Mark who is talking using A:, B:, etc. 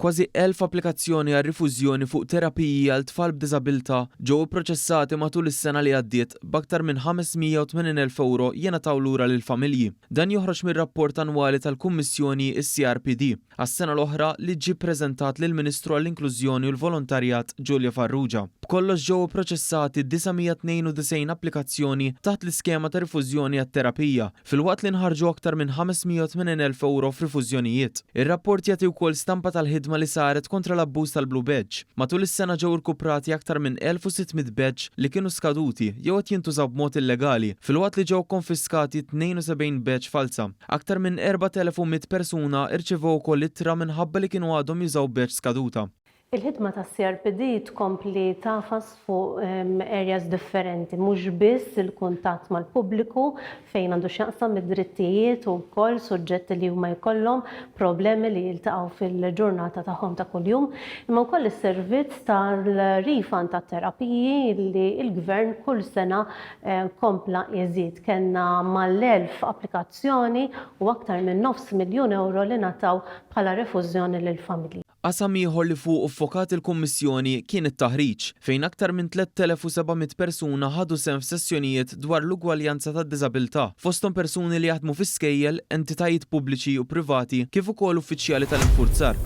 A: Kważi 1,000 applikazzjoni għal rifużjoni fuq terapiji għal tfal b'diżabilità ġew ipproċessati matul is-sena li għaddiet b'aktar minn 580,000 ewro jingħataw lura lill-familji. Dan joħroġ mir-rapport annwali tal-Kummissjoni is-CRPD għas-sena l-oħra li ġie ppreżentat lill-Ministru għall-Inklużjoni u l-Volontarjat Julia Farrugia. B'kollox ġew ipproċessati 992 applikazzjoni taħt l-iskema ta' rifużjoni għat-terapija, filwaqt li nħarġu aktar minn 580,000 ewro f'rifużjonijiet. Ir-rapport jagħti wkoll stampa tal-ħidma li saret kontra l-abbuż tal-Blue Badge. Matul is-sena ġew irkuprati aktar minn 1,600 badge li kienu skaduti jew qed jintużaw b'mod illegali, filwaqt li ġew kkonfiskati 72 badge falza. Aktar minn 4,100 persuna rċevew ukoll ittra minħabba li kienu għadhom jużaw badge skaduta.
B: Il-ħidma tas-CRPD tkompli tagħfas fuq areas differenti, mhux biss il-kuntatt mal-pubbliku fejn għandu x'jaqsam id-drittijiet u wkoll suġġetti li huma jkollhom problemi li jiltaqgħu fil-ġurnata tagħhom ta' kuljum, imma wkoll is-servizz tal-refund tat-terapiji li l-Gvern kull sena kompla jżid. Kellna mal-1,000 applikazzjoni u aktar minn nofs miljun ewro li ngħataw bħala refużjoni lill-familji.
A: Qasam ieħor li fuqu ffokat il-Kummissjoni kien it-taħriġ, fejn aktar minn 3,700 persuna ħadu sehem f'sessjonijiet dwar l-ugwaljanza tad-diżabilità, fosthom persuni li jaħdmu fi skejjel, entitajiet pubbliċi u privati kif ukoll uffiċjali tal-infurzar.